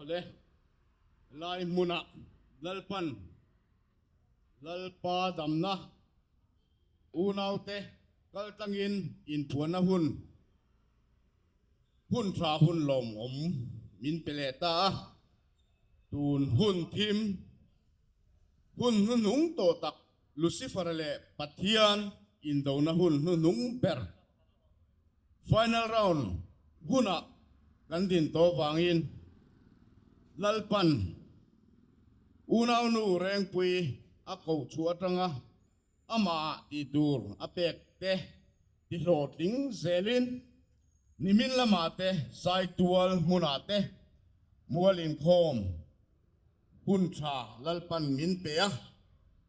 Awle, lai hmunah Lalpan Lalpa damna unaute kaltlangin inphuanna hun hun tha hun lawmawm min pe leh ta a, tun hun thim hun hnuhnung tawh tak Lucifer leh Pathian indona hun hnuhnung ber final round hunah kan din tawh vangin Lalpan unaunu Rengpui a koh chhuah atanga amah tih tur a pek te ti hlawhtling zelin nimin lamah te Saitual hmunah te mual inkhawm Hun tha Lalpan min pe a,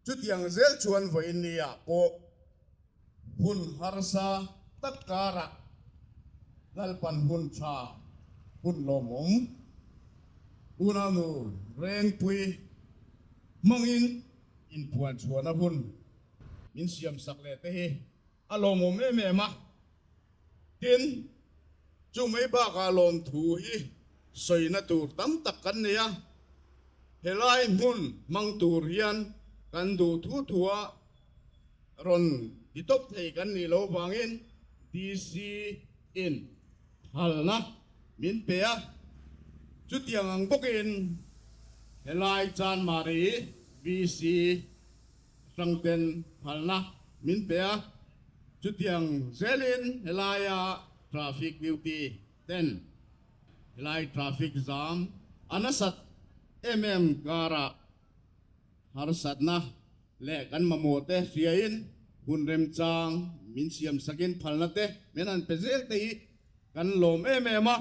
chutiang zel chuan vawiinniah pawh hun harsa tak karah Lalpan hun tha, hun lawmawm unaunu Rengpui hmangin inphuan chhuahna hun min siamsak leh te hi a lawmawm em em a. Tin, chu mai bakah lawmthu hi sawina tur tam tak kan nei a, helai hmun hmang tur hian kan duh thu thua rawn ti tawp thei kan nih loh vangin DC in phalna min pe a, chutiang ang bawkin helai Chanmari VC Hrangten phalna min pe a, chutiang zelin helaia traffic duty ten helai traffic zam a nasat em em karah harsatna leh kan mamawh te hriain hun remchang min siam sakin phalna te min han pe zel te hi kan lawm em em a,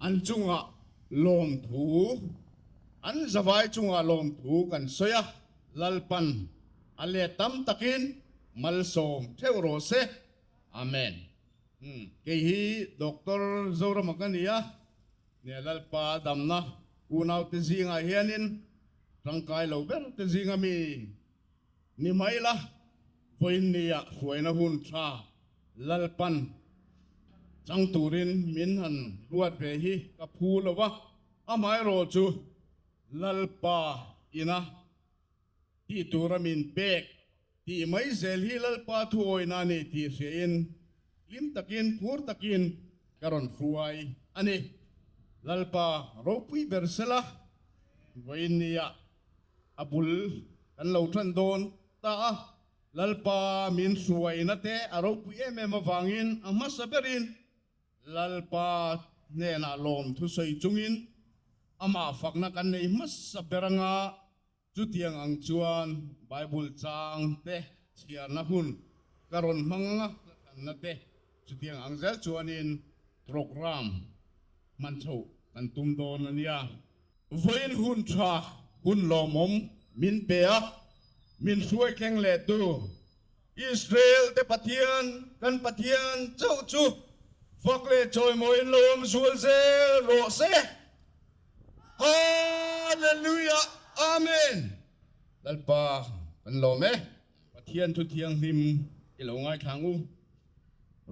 an chungah lawmthu, an zavai chungah lawmthu kan sawi a, Lalpan a let tam takin malsawm theuh rawh se. Amen. Kei hi Doctor Zorama ka ni a, nia Lalpa damna unaute zingah hianin tangkai lo ber te zinga mi Ni mai la, vawiinniah hruaina hun tha Lalpan chang turin min han ruat ve hi ka phu lo va, amaherawh chu Lalpa ina tih tura min pek tih mai zel hi Lalpa thuawina a ni tih hriain hlim takin phur takin ka rawn hruai a ni. Lalpa ropui ber sela, vawiinniah A bul kan lo tan dawn ta a, Lalpa min hruaina te a ropui em em avangin a hmasa berin Lalpa hnenah lawmthu sawi chungin amah fakna kan nei hmasa ber anga chutiang ang chuan Bible chang te chhiarna hun ka rawn hmang anga ka tanna te chutiang ang zel chuanin programme hman chhoh kan tum dawn a nia. Vawiin hun tha hun lawmawm min pe a, min hruai thleng leh tu Israel te Pathian, kan Pathian chauh chu fak leh chawimawiin lo awm zual zel rawh se. Hallelujah Amen. Lalpa kan lawm e. Pathian thu thianghlim i lo ngaithlang u.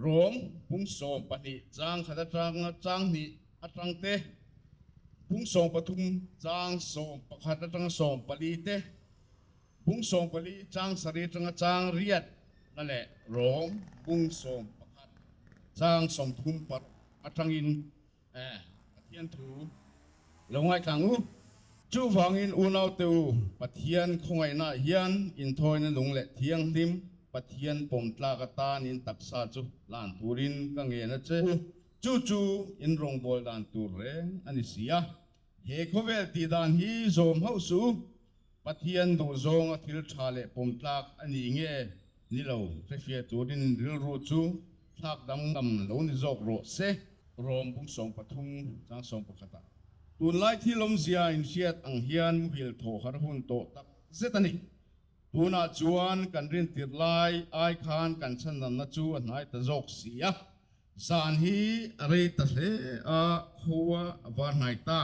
Rom pung 12 chang khat atanga chang hnih atang te, pung 13 chang 11 atanga 14 te, pung 14 chang 7 atanga chang riat na leh Rom pung 11 chang 36 atangin Pathian thu lo ngaithlang u. Chuvangin unaute u, Pathian khawngaihnaah hian inthawina nung leh thianghlim Pathian pawm tlak atan in taksa chu hlan turin ka ngen a che u. Chu chu in rawngbâwl dan tur reng a ni si a. He khawvel tih dan hi zawm hauh suh u. Pathian duhzawnga thil tha leh pawm tlak a ni nge ni lo hrefiah turin rilru chu thlak danglam lo ni zawk rawh se. Rom bung 13 chang 11 ah tunlai thil awmzia inhriat ang hian muhil thawh har hun tawh tak zet a ni. Tunah chuan kan rintir lai ai khan kan chhandamna chu a hnai ta zawk si a. Zan hi a rei ta hle a, khua a var hnai ta.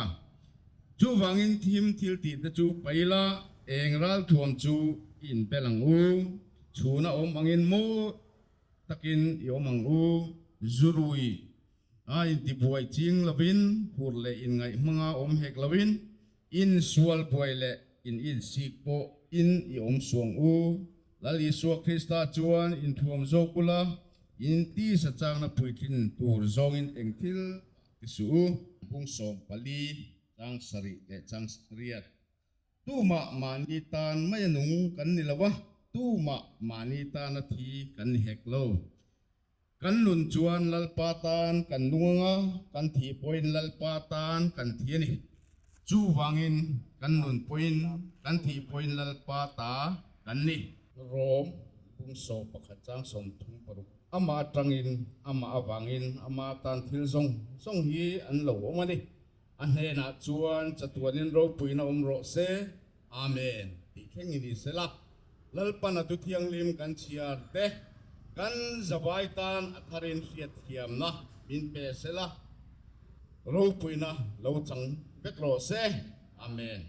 Chuvangin thim thil tih te chu paih la, eng ralthuam chu i inbel ang u, chhuna awm angin mawi takin i awm ang u, zurui. A intibuai ching lovin, hur leh inngaih hmanga awm hek lovin, insual buai leh in insik pawh in i awm suang u. Lal Isua Krista chuan inthuam zawk ula, in tisa changna puitlin tur zawngin eng thil mah ti suh u. Bung 14, chang sarih leh chang riat. Tumah mahni tan mai a nung kan ni lo a, tumah mahni tana thi kan ni hek lo. Kan nun chuan Lalpa tan kan nung ang a, kan thih pawhin Lalpa tan kan thi a ni. Chuvangin kan nun pawhin kan thih pawhin Lalpa ta kan ni. Rom bung 11 chang 36 Amah atangin, amah avangin, ama tan thil zawng zawng hi an lo awm a ni. A hnenah chuan chatuanin ropuina awm rawh se. Amen tih thleng i ni sela, Lalpan a Tuthianghlim kan chhiar te, kan zavai tan a tharin hriatthiamna min pe sela, ropuina lo chang vek rawh se. Amen.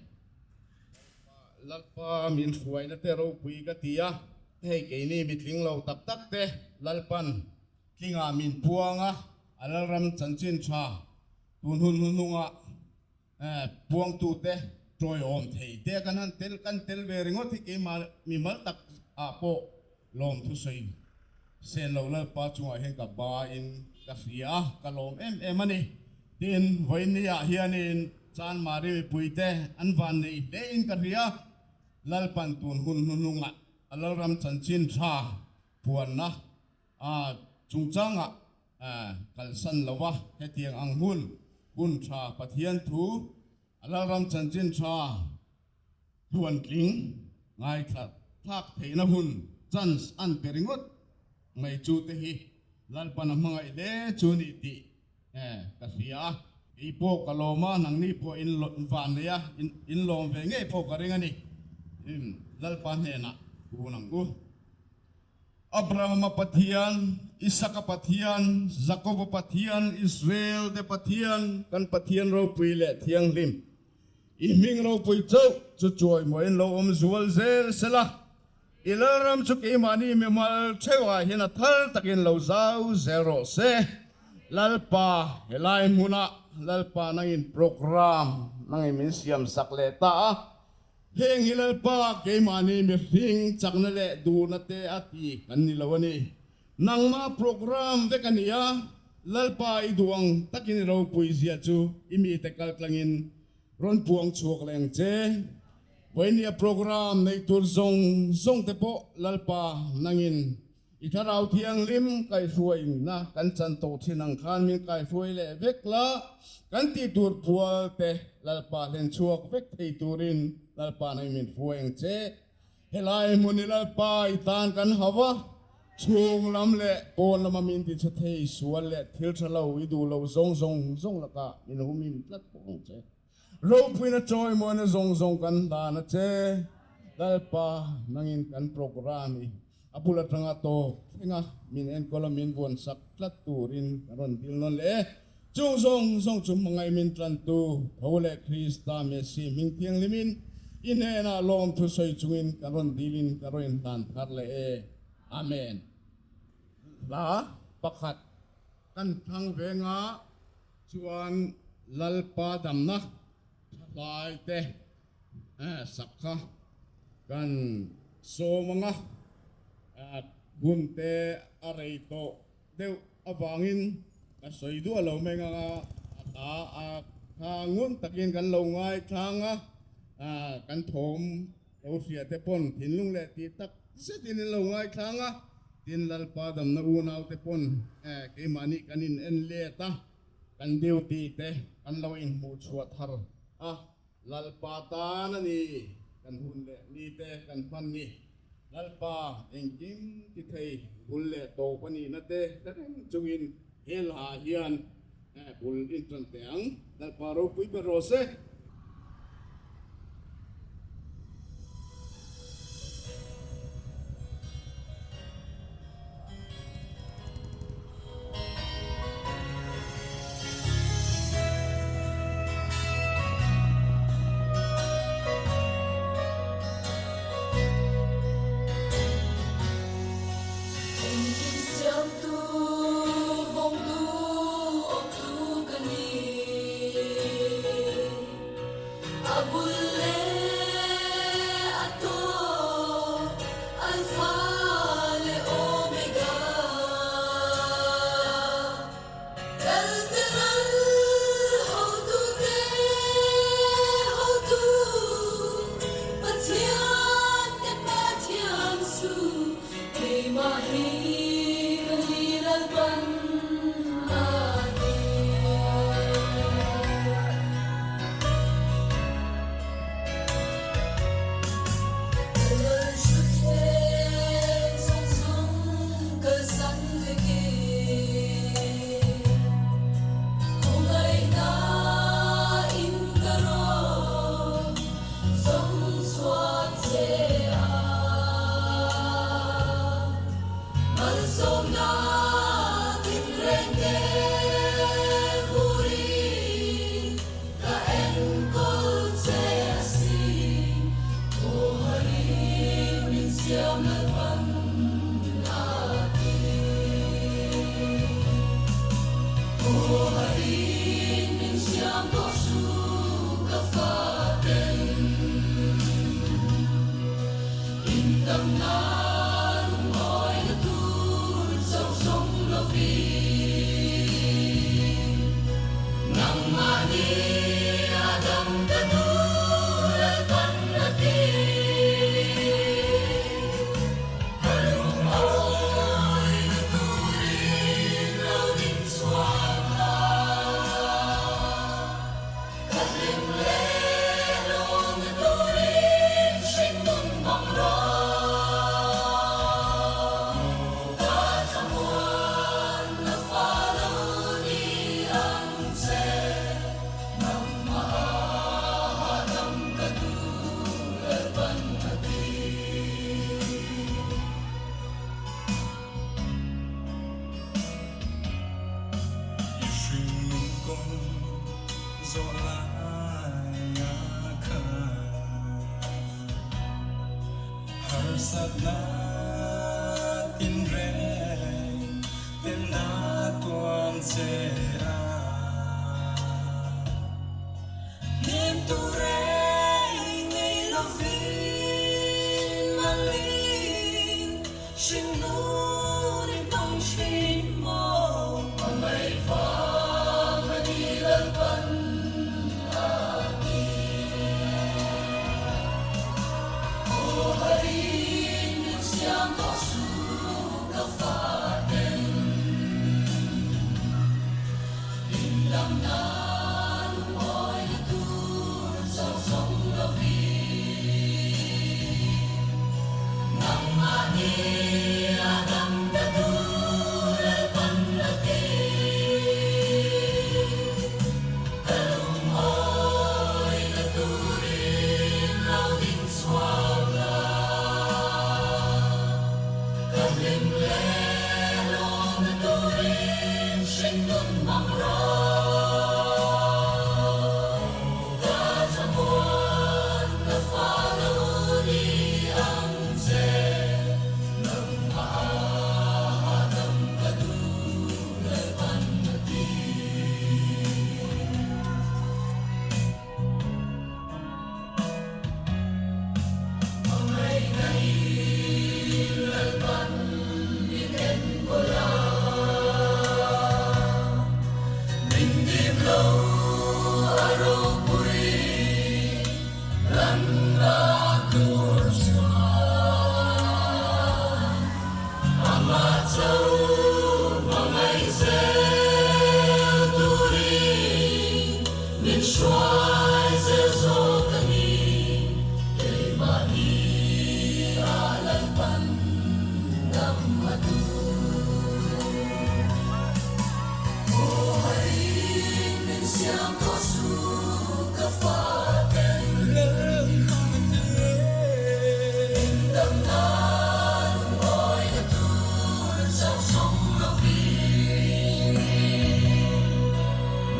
Lalpa min hruaina te ropui ka ti a, hei keini mitling lo tak tak te Lalpan tlingah min puang a, a Lalram chanchin tha tun hun hnuhnungah Puangtute tawiawm thei te kan han tel kan tel ve ringawt hi keimah mimal tak ah pawh lawm thusawi sen lo Lalpa chungah hian ka ba in ka hria a, ka lawm em em a ni. Tin, vawiin ah hianin Chanmari mipuite an van nei hle in ka hria, Lalpan tun hun hnuhnungah a Lalram chanchin tha puanna A chungchangah kalsan lo va, hetiang ang hun, hun tha Pathian thu, a Lalram chanchin tha tluantling ngaithla thlak theihna hun, chance, an pe ringawt mai chu te hi Lalpan a hmangaih hle chu ni tih ka hria a. Kei pawh ka lawm a, nangni pawh in van nei a, in lawm ve ngei pawh ka ring a ni. Lalpa hnenah kun ang u. Abrahama Pathian, Isaka Pathian, Jakoba Pathian, Israel te Pathian, kan Pathian ropui leh thianghlim, i hming ropui chauh chu chawimawiin lo awm zual zel sela, i Lalram chu keimahni mimal theuhah hian a thar takin lo zau zel rawh se. Lalpa, helai hmunah Lalpa nangin program nangin min siamsak leh ta a. Heng hi Lalpa keimahni mihring chakna leh duhna te a ti kan ni lo a ni. Nangmah program vek a ni a, Lalpa i duh ang takin i ropui zia chu i mite kal tlangin rawn puang chhuak leh ang che. Vawinia program nei tur zawng zawng te pawh Lalpa nangin I Thlarau Thianghlim kaihhruaina kan chan tawh thin ang khan min kaihhruai leh vek la, kan tih tur pual te Lalpa hlen chhuak vek thei turin Lalpa nang min hruai ang che. Helai hmun i Lalpa i tan kan hau a, chhung lam leh pawn lama min ti chhe thei sual leh thil tha lo i duh lo zawng zawng zawng lakah min humhim tlat bawk ang che. Ropuina chawimawina zawng zawng kan hlan a che. Lalpa, nangin kan program i a bul atanga tawp thleng a, min enkawl a min vuan sak tlat turin kan rawn dil nawn leh e. Chung zawng zawng chu hmangaih min tlantu tho leh Krista Messi hming thianghlimin i hnenah lawmthu sawi chungin kan rawn dilin kan rawn inhlan thar leh e. Amen. Hla pakhat kan thlang venga Chuan Lalpa damna tha hlai te sak kha kan sawm ang a, hun te a rei tawh deuh avangin ka sawi duah lo mai ang a, a hla a kha ngun takin kan lo ngaithlang a, kan thawm lo hria te pawn thinlung leh tih tak zetin in lo ngaithlang a, tin Lalpa damna unau te pawn keimahni kan in en let a, kan duty te kan lo inhmuh chhuah thar a, Lalpa tan a ni kan hun leh ni te kan hman ni, Lalpa engkim ti thei bul leh tawp a nihna te hre reng chungin he hla hian bul in tan teh ang, Lalpa ropui ber rawh se. Engkim siamtu vawngtu awm tu.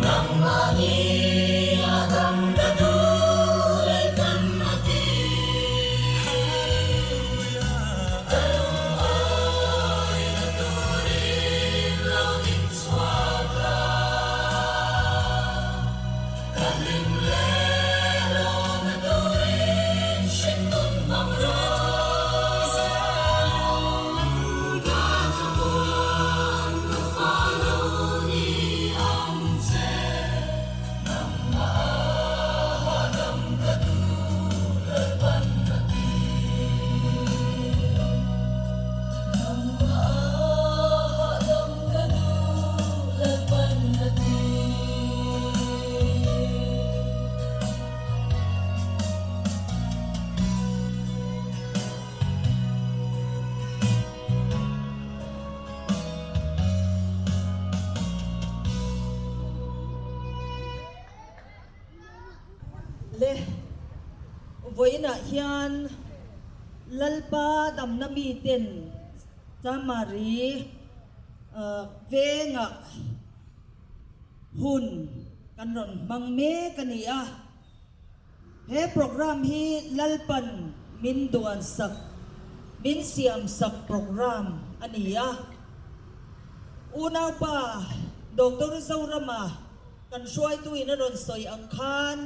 Nangmah ni a dam. Le, vawiinah hian Lalpa damna miten Chamari vengah hun kan rawn hmang mek a ni a. He programme hi Lalpan min duansak, min siamsak programme a ni a. Unaupa Doctor Zorama Kan hruaituin a rawn sawi ang khan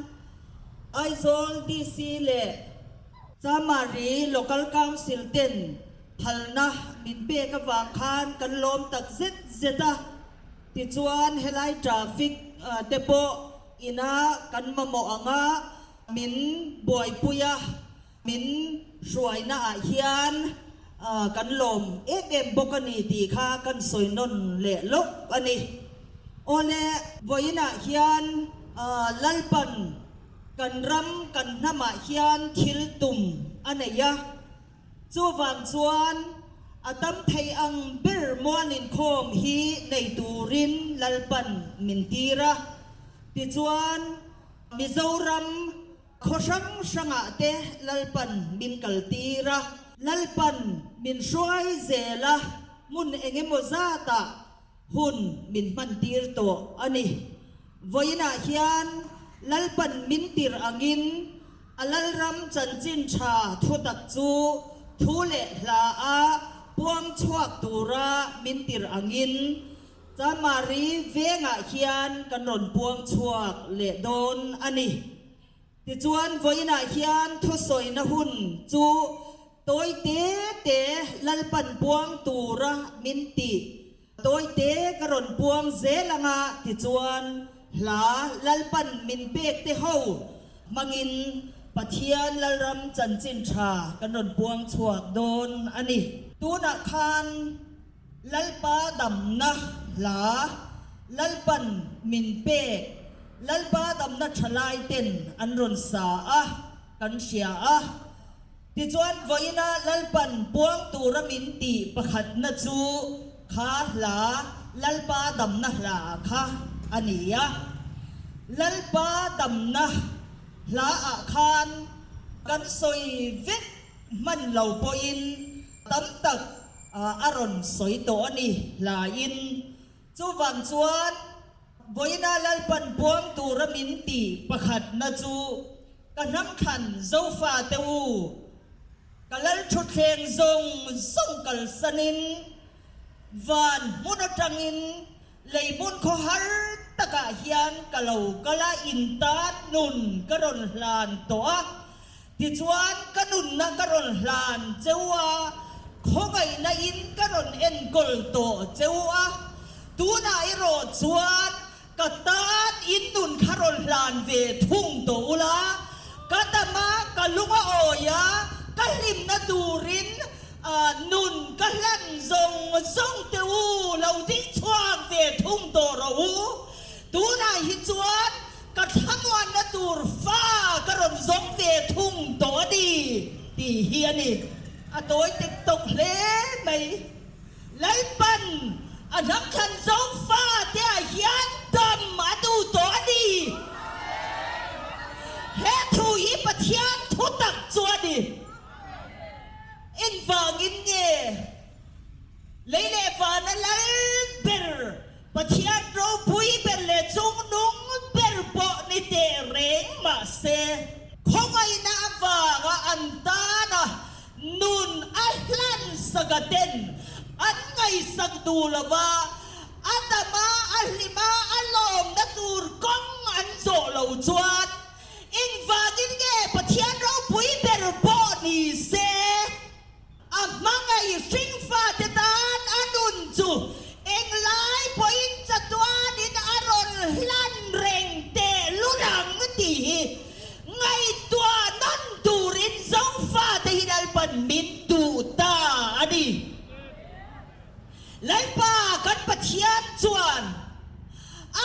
Aizawl DC leh Chamari Local Council ten phalna min pek avang khan kan lawm tak zet zet a, tichuan helai traffic te pawh ina kan mamawh anga min buaipui a, min hruaina ah hian kan lawm em em bawk a ni tih kha kan sawi nawn leh lawk a ni. Awle, vawiinah hian Lalpan kan ram kan hnamah hian thil tum a nei a, chuvang chuan a tam thei ang ber mual inkhawm hi nei turin Lalpan min tir a, tichuan Mizoram Khaw hrang hrangah te Lalpan min kaltir a, Lalpan min hruai zel a, hmun eng emaw zatah hun min hmantir tawh a ni. Vawiinah hian Lalpan min tirh angin a Lalram chanchin tha thutak chu thu leh hla a puang chhuak tura min tirh angin Chamari vengah hian kan rawn puang chhuak leh dawn a ni. Tichuan vawiinah hian thusawina hun chu tawi te te Lalpan puang tura min tih tawi te ka rawn puang zel anga tichuan hla Lalpan min pek te ho hmangin Pathian Lalram chanchin tha kan rawn puang chhuak dawn a ni. Tunah khan Lalpa damna hla Lalpan min pek, Lalpa damna thalai ten an rawn sa a, kan hria a. Tichuan vawiina Lalpan puang tura min tih pakhatna chu kha hla Lalpa damna hla kha a ni a. Lalpa damna hla ah khan kan sawi vek hman lo pawhin tam tak a rawn sawi tawh a ni hlaiin. Chuvang chuan vawiina Lalpan puang tura min tih pakhatna chu ka hnamthlan Zofate u, ka Lalthutthleng zawng zawng kalsanin van hmun atangin lei hmun khawhar takah hian ka lo kal a, in tan nun ka rawn hlan tawh a. Tichuan, ka nunna ka rawn hlan cheu a, khawngaihna in ka rawn enkawl tawh cheu a, tunah erawh chuan ka tan in nun kha rawn hlan ve thung tawh ula, ka dama ka lung a awi a, ka hlimna turin nun ka hlan zawng zawng teh u, lo ding chhuak ve thung tawh rawh u, tunah hi chuan Ka thlamuanna tur fa ka rawn zawng ve thung tawh a ni tih hi a ni. A tawi tek tawk hle mai. Lalpan a hnamthlan zawng fa te ah hian dam a duh tawh a ni. He thu hi Pathian thu tak chu a ni. Engvangin nge lei leh vana lal ber Pathian ropui ber leh chungnung ber pawh ni teh reng mah se, khawngaihna avanga an tana nun a hlan saka ten an ngaihsak duh lo va, a dama a hlima a lawmna tur kawng an zawh lo chuan engvangin nge Pathian ropui ber pawh ni se? A hmangaih hringfate tan a nun chu englai pawhin chatuanin a rawn hlan reng teh lul ang tih hi ngaihtuah nawn turin Zofate hi Lalpan min duh ta a ni. Lalpa kan Pathian chuan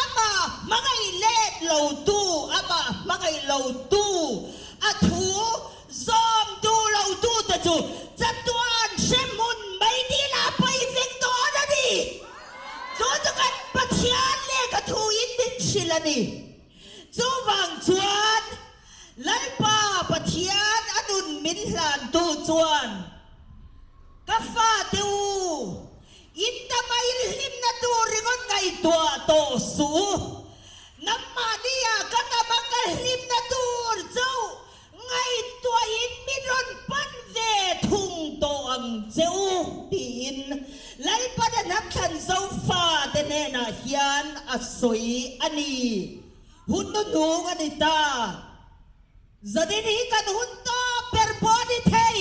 amah hmangaih let lotu, amah hmangaih lotu a thu Zawm duh lo tute chu chatuan hremhmun mai dila paih vek dawn a ni. Chu chu kan Pathian lehkha thu in min hrilh a ni. Chuvang chuan. tlantu chuan, Ka fate u, in dama in hlimna tur ringawt ngaihtuah tawh suh u. Nangmahnia ka dama ka hlimna tur chauh Ngaihtuahin min rawn pan ve thung tawh ang che u, tiin Lalpana hnamthlan Zofate hnenah hian a sawi a ni. Hun hnuhnung a ni ta. Zanin hi kan hun tawp ber pawh a ni thei.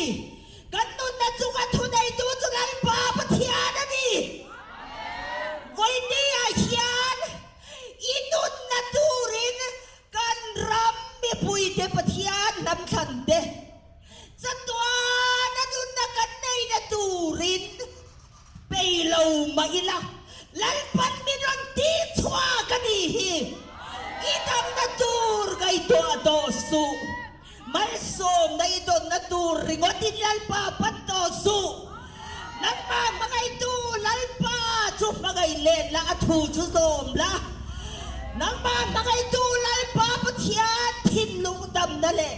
Kan nunna chunga thuneitu chu Lalpa Pathian a ni. Vawinia hian i nunna turin Kan ram mipuite Pathian hnamthlan te chatuan a nunna kan neihna turin pei lo mah ila, Lalpan min rawn tih chhuak a nih hi. I damna tur ngaihtuah tawh suh. Malsawmna i dawnna tur ringawtin Lalpa pan tawh suh. Nangmah hmangaihtu Lalpa chu hmangaih let la, a thu chu zawm la. Nangmah hmangaihtu Lalpa Pathian thinlung damna leh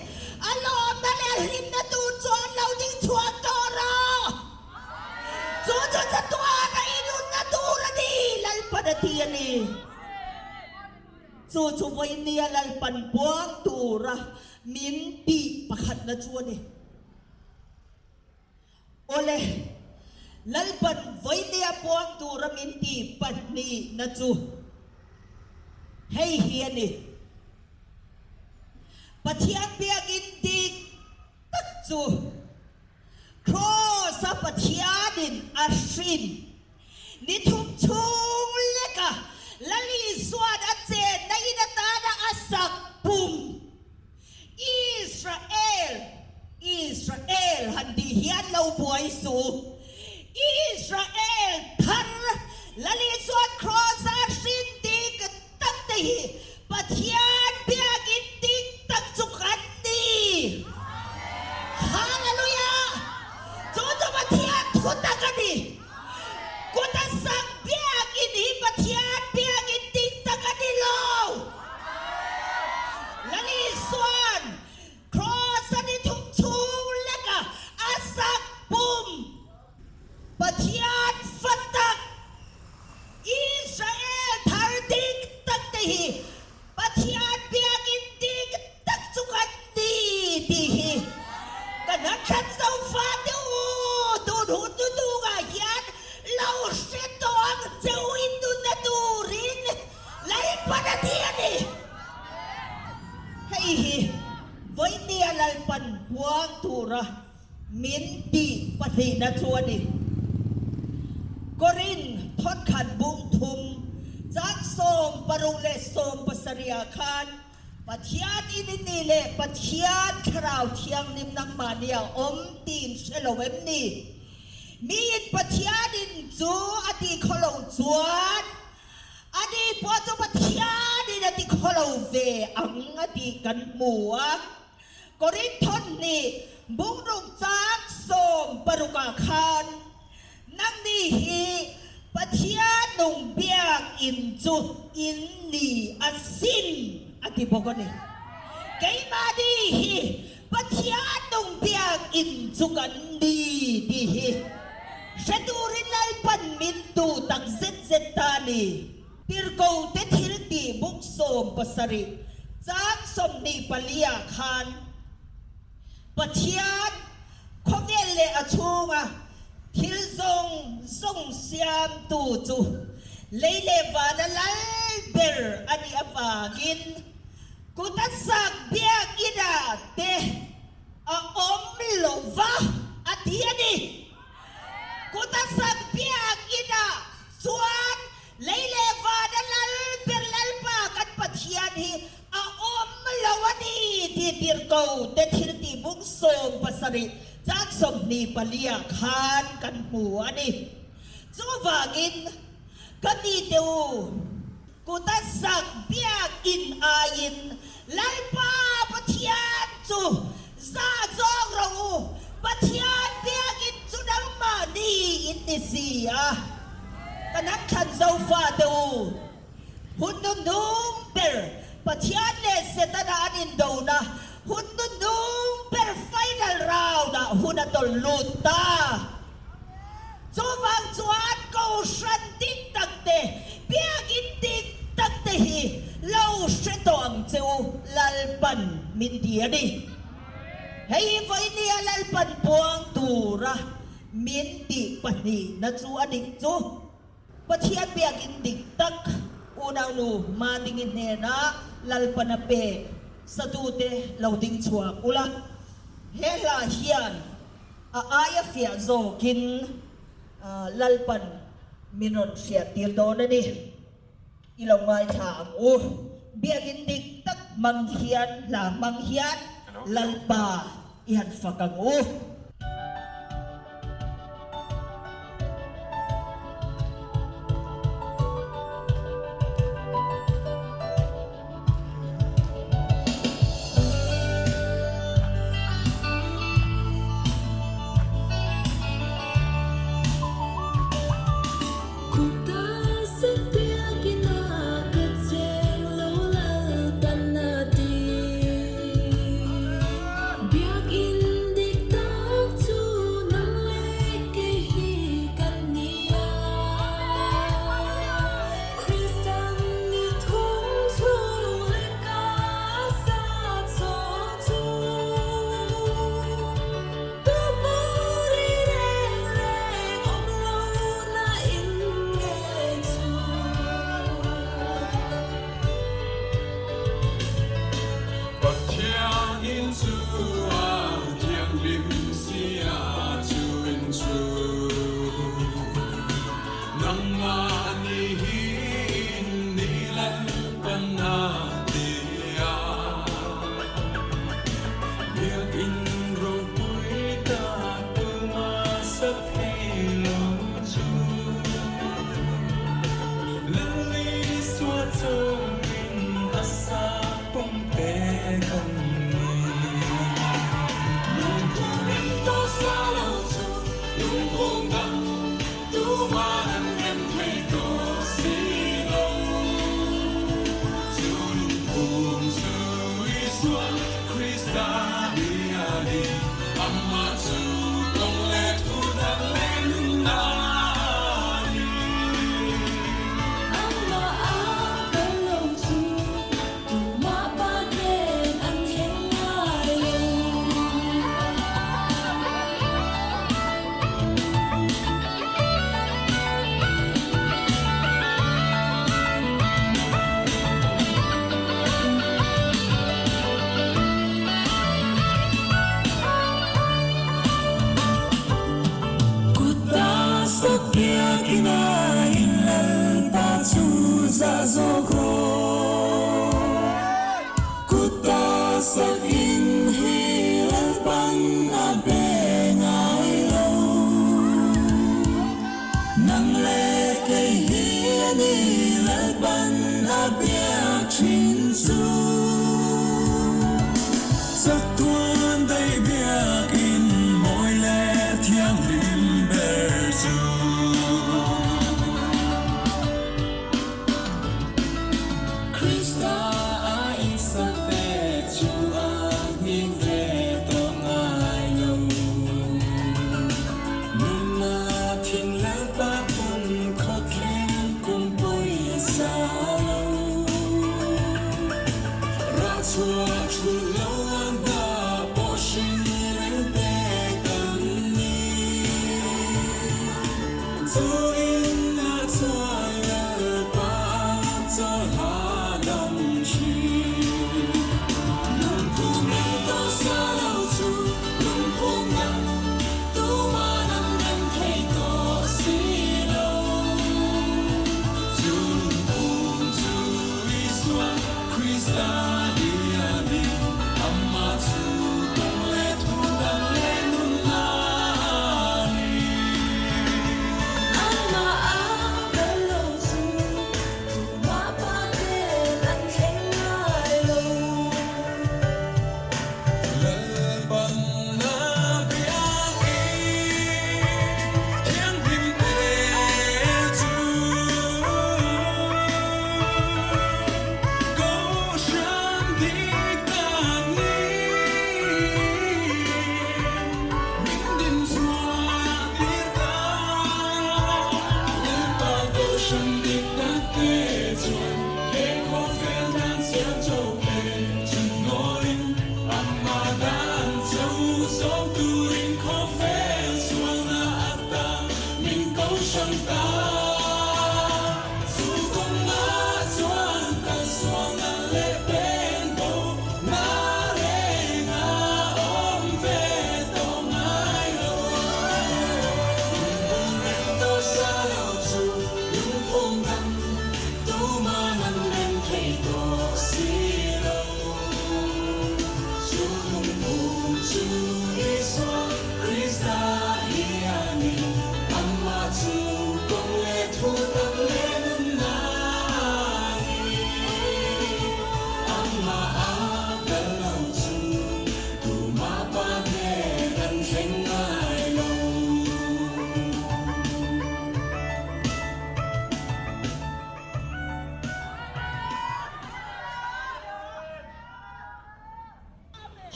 a lawmna leh a hlimna tur chuan lo ding chhuak tawh rawh. Chu chu chatuana i nunna tur a ni, Lalpan a ti a ni. Chu chu vawinia Lalpan puang tura min tih pakhatna chu a ni. Awle, Lalpan vawinia puang tura min tih pahnihna chu hei hi a ni, Pathian biakin dik tak chu Kraws-a Pathianin a hrin Ni thum chhung leka Lal Isua'n a chenna in atana a sak pum Israel, Israel han tih hian lo buai suh. Israel thar Lal Isua'n Kraws-a hrin dik tak te hi Pathian biakin dik tak chu kan ni. Hallelujah! Chu chu Pathian thu tak a ni. Kut a sak biakin hi Pathian biakin dik tak a ni lo. Lal Isua'n Kraws a ni thum chhung leka a sak pum. Pathian fa tak, Israel thar dik tak te hi Pathian biakin dik tak chu kan ni tih hi ka hnamthlan zofa te u tun hun hnuhnungah hian lo hre tawh ang che u in nunna turin Lalpan a ti a ni. Hei hi vawinia Lalpan puang tura Min tih pahnihna chu a ni. Korin thawnkhat bung thum chang 67 ah khan Pathian in i ni leh Pathian Thlarau Thianghlim nangmahni a awm tiin hre lo em ni? Miin Pathian in chu a ti khaw lo chuan ani pawh chu Pathian in a ti khaw lo ve ang a tih kan hmu a. Korinthon nih bungruk chang 16 ah khan, Nangni hi Pathian nung biakinn chu in ni a sin, a ti bawk a ni. Keimahni hi Pathian nung biakinn chu kan ni tih hi hre turin Lalpan min duh tak zet zet ta a ni. Tirhkote thiltih buk 17 chang 24 ah khan Pathian khawvel leh a chhunga thil zawng zawng siamtu chu lei leh vana lal ber a nih avangin kut a sak biakina te a awm lo va a ti a ni. Kut a sak biakina chuan Lei leh vana lal ber Lalpa kan Pathian hi a awm lo a ni tih tirhko te thil tih bung 17 chang 24 ah khan kan hmu a ni. Chuvangin ka ti teh u, kut a sak biakinn aiin Lalpa Pathian chu zah zawk rawh u, Pathian biakinn chu nangmahni in ni si a. Ka hnamthlan Zofate u, hun hnuhnung ber Pathian leh Setana an indona hun hnuhnung ber final round ah hun. hun a tawlh lut ta. Chuvang chuan Kohhran dik tak te, Biakinn dik tak te hi lo hre tawh ang che u, Lalpan min ti a ni. Hei hi vawinia Lalpan puang tura min tih pahnihna chu a dik chu. Pathian biakinn dik tak unaunu Madingi hnena Lalpana pek satute lo ding chhuak ula, he hla hian a aia fiah zawkin Lalpan min rawn hriattir dawn a ni. I lo ngaithla ang u. Biakinn dik tak hmang hian hla hmang hian Lalpa i han fak ang u.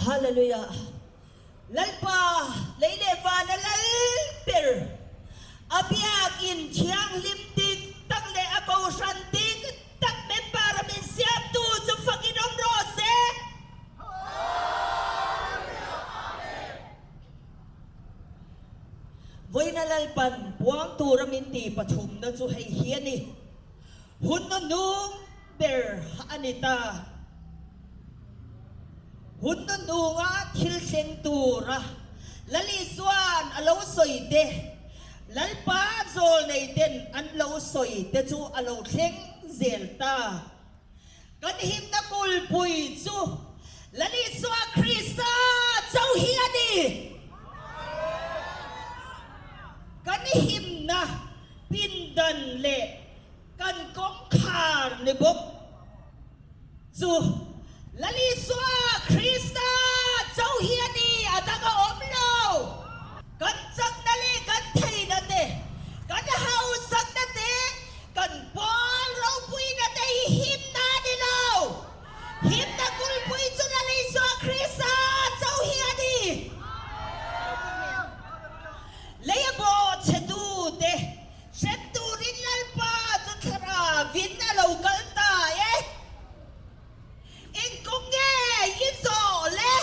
Hallelujah! Lalpa, lei leh vana lal ber, a biakin thianghlim dik tak leh a kohhran dik tak member a min siamtu chu fakin awm rawh se. Vawiina Lalpan puang tura min ti pathumna chu hei hi a ni, Hun nunung ber a ni ta. Hun nununga thil thleng tura Lal Isua'n a lo sawi te, Lalpa zawlnei ten an lo sawi te chu a lo thleng zel ta. Kan himna kulpui chu Lal Isua Krista chauh hi a ni. Kan himna pindan leh kan kawngkhar ni bawk chu Lal Isua Krista chauh hi a ni, a dang a awm lo. Kan chakna leh kan theihna te, kan hausakna te, kan pawl ropuina te hi himna a ni lo. Himna kulpui chu Lal Isua Krista chauh hi a ni. Lei a bawh chhetu te Hrem turin Lalpa chu thlarauin a lo kal ta e. Engkawng nge i zawh le?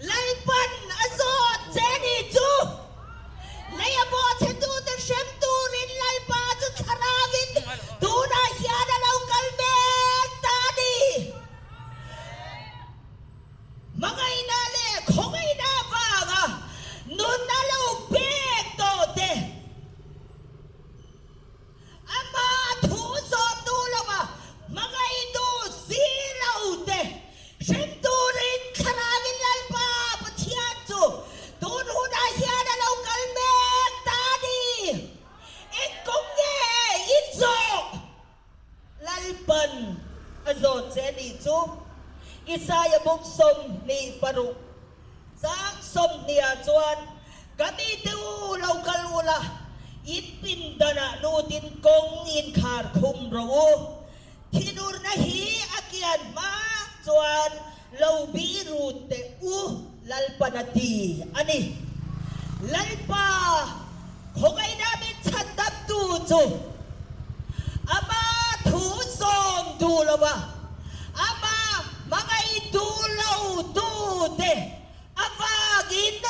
Lalpan a zawt che ni chu. Lei a bawhchhetute hrem turin Lalpa chu thlarauin tunah hian a lo kal mek ta a ni. Hmangaihna leh khawngaihna avanga nun a lo pek tawh te, ama thu zawhtu lova hmangaihtu si lo te hrem turin Thlarauin Lalpa Pathian chu tun hunah hian a lo kal mek ta a ni. Engkawng nge in zawh? Lalpan a zawt che nih chu Isaia buk 26 chang 20 ah chuan, Ka mite u lo kal ula, in pindanah lutin kawng inkhar khum rawh u. Thinurna hi a kian hma chuan lo bih rut teh u, Lalpan a ti a ni. Lalpa khawngaihna min chhandamtu chu ama thu zawm duh lo va, ama hmangaih duh lo tute avangin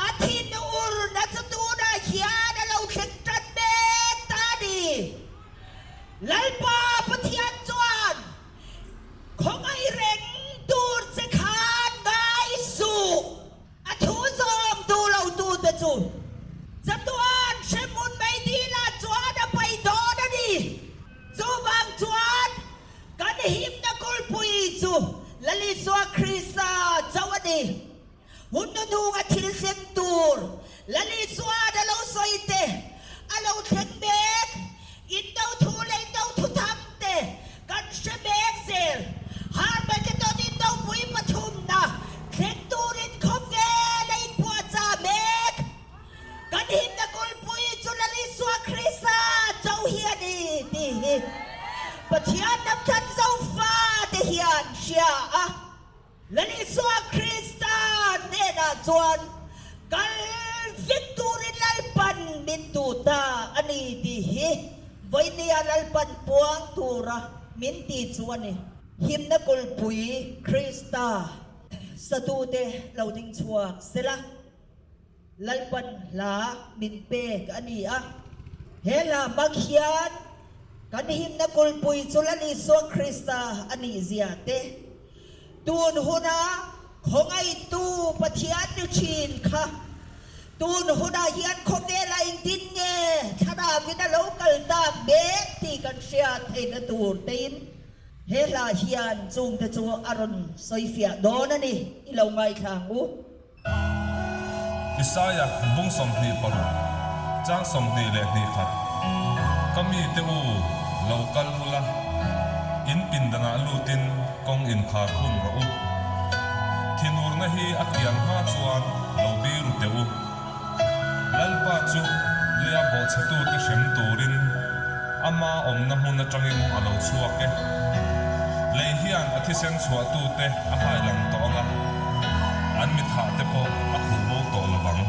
a thinurna chu tunah hian a lo thleng tan mek ta a ni. Lalpa Pathian chuan Khawngaih reng tur che khan ngai suh. A thu zawm duh lo tute chu chatuan hremhmun mai dilah chuan a paih dawn a ni. Chuvang chuan kan himna kulpui chu Lal Isua Krista chauh a ni. Hun hnuhnunga thil thleng tur Lal Isua'n a lo sawi te, a lo thleng mek, indo thu leh indo thu thang te kan hre mek zel. Harmageddon indopui pathumna thleng turin khawvel a inpuahchah mek. Kan himna kulpui chu Lal Isua Krista chauh hi a ni tih hi Pathian hnamthlan Zofate hian hria a. Lal Isua Krista hnenah chuan kal vek turin Lalpan min duh ta a ni tih hi vawinia Lalpan puang tura min ti chu a ni. Himna kulpui Krista satute lo ding chhuak sela, Lalpan hla min pek a ni a. He hla hmang hian kan himna kulpui chu Lal Isua Krista a nih zia te, tun huna khawngaihtu Pathian ni thin kha tun hunah hian khawvela engtin nge thlarauin a lo kal tak mek tih kan hriat theihna tur tein he hla hian chungte chu a rawn sawifiah dawn a ni. I lo ngaithla ang u. Isaia bung 26, chang 22, Ka mite u, lo kal ula, in pindanah lutin kawng inkhar khum rawh u. Thinurna hi a kian hma chuan lo biru teh u. Lalpa chu leia bawhchhetute hrem turin ama awmna hmun atangin a lo chhuak e. Lei hian a thisen chhuahtute a hai lang tawh ang a, an mi thahte pawh a khuh bo tawh lo vang.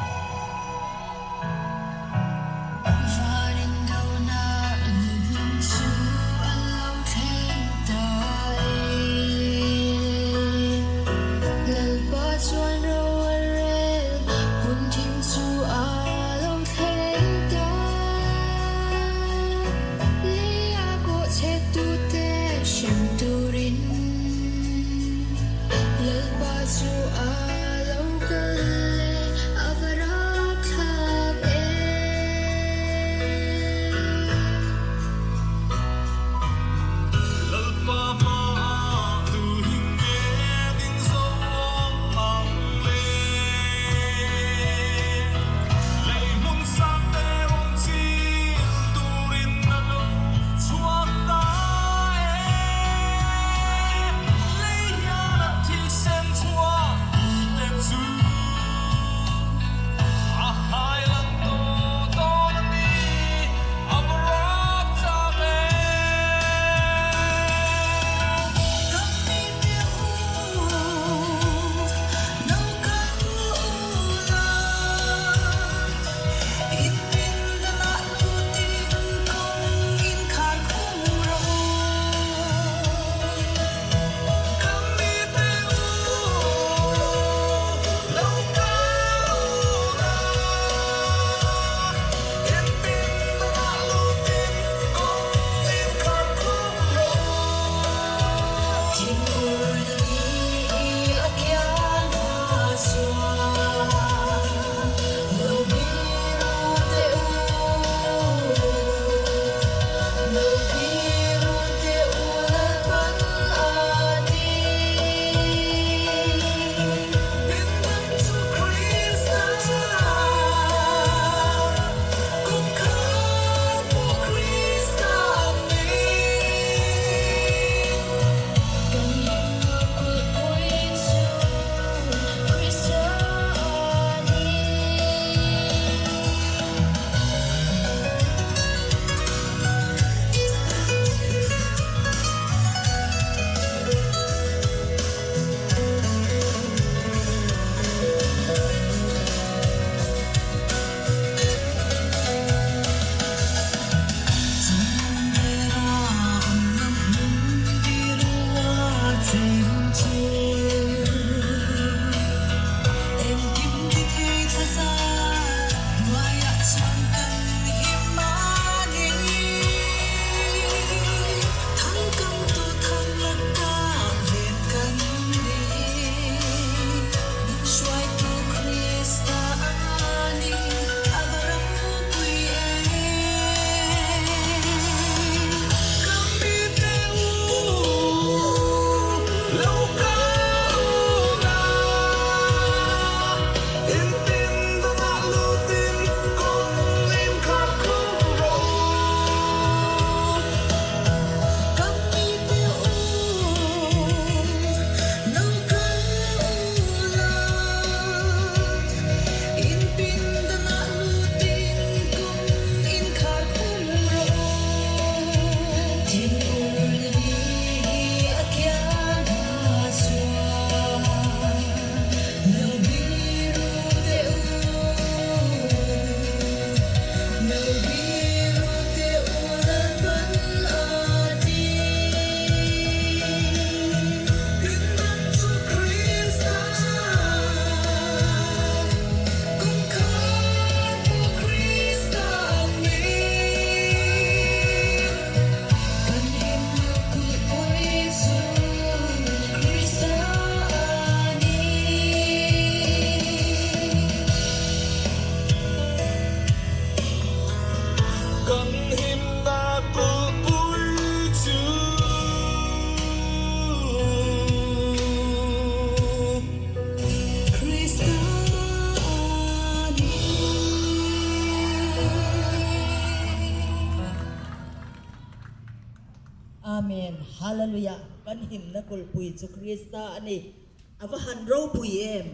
Amen Hallelujah kan himna kulhpui chu Krista a ni. A va han ropui em!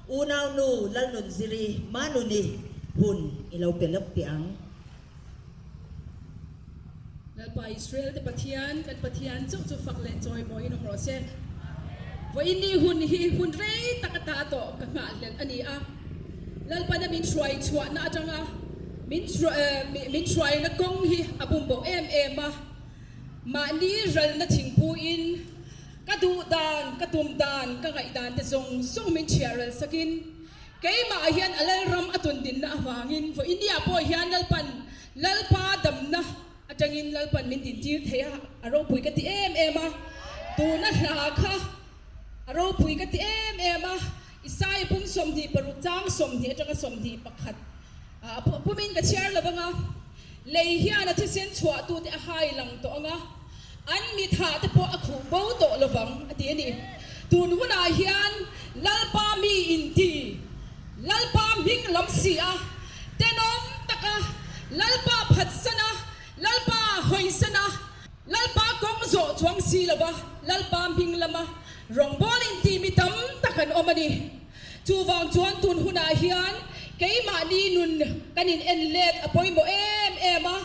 Unau nu Lalnunziri Manuni hun i lo pe lawk teh ang. Lalpa Israel te Pathian, kan Pathian chauh chu fak leh chawimawiin awm rawh se. Vawiinni hun hi hun rei tak ata tawh ka nghahhlelh a ni a. Lalpana min hruai chhuahna atanga min min hruaina kawng hi a bumboh em em a. Mahni ralna thingpuiin ka duh dan, ka tum dan, ka ngaihdan te zawng zawng min chhiah ral sakin keimah hian a Lalram a tundinna avangin vawiinniah pawh hian Lalpan Lalpa damna atangin Lalpan min dintir thei a, a ropui ka ti em em a. Tuna hla kha a ropui ka ti em em a. Isaiah pum 26 chang 20 atanga 21 ah pumin ka chhiar lo anga, lei hian a thisen chhuahtute a hai lang tawh anga, an mithah te pawh a khuh bo tawh lovang a ti a ni. Tun hunah hian Lalpa mi inti Lalpa hming lam si a, tenawm taka Lalpa phatsan a, Lalpa hawisan a, Lalpa kawng zawh chuang si lova Lalpa hming lama rawngbawl inti mi tam tak an awm a ni. Chuvang chuan tun hunah hian keimahni nun kan in en let a pawimawh em em a,